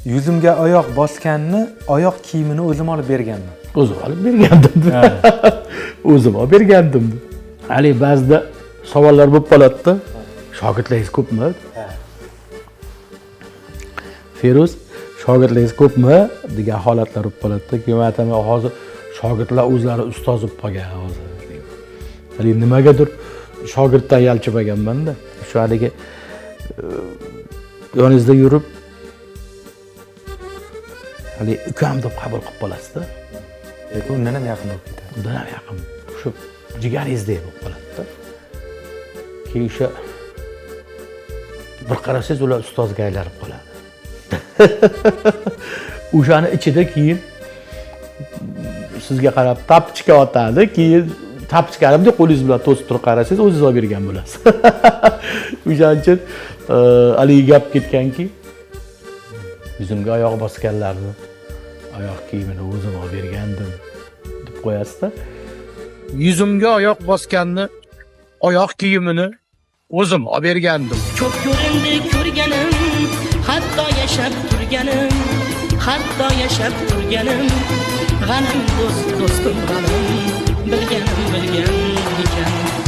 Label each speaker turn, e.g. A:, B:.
A: Yuzimga oyoq bosganni oyoq kiyimini o'zim olib berganman.
B: O'zim olib bergandim. O'zim olib bergandim. Haligi ba'zida savollar bo'lib qoladi-da. Shogirdlaringiz ko'pmi? Feruz, shogirdlaringiz ko'pmi degan holatlar bo'lib qoladi-da. Keyin man aytaman, hozir shogirdlar o'zlari ustoz bo'lib qolgan hozir. Haligi nimagadir shogirddan yalchimaganman-da. Shu haligi yoningizda yurib haligi ukam deb qabul qilib qolasizda.
A: Lekin undan ham yaqin bo'lib ketadi.
B: Undan ham yaqin. Shu jigaringizdek bo'lib qoladi-da. Keyin o'sha bir qarasangiz ular ustozga aylanib qoladi. O'shani ichida keyin sizga qarab tapchka otadi, keyin tapchkani bunday qo'lingiz bilan to'sib turib qarasangiz o'zingiz olib bergan bo'lasiz. O'shaning uchun haligi gap ketganki, yuzimga oyoq bosganlarni oyoq kiyimini o'zim olib bergandim deb qo'yasizda.
C: Yuzimga oyoq bosganni oyoq kiyimini o'zim olib bergandim.
D: Ko'p ko'rindi ko'rganim, hatto yashab turganim, hatto yashab turganim. G'anim do'st, do'stim g'anim, bilganim bilgan ekan.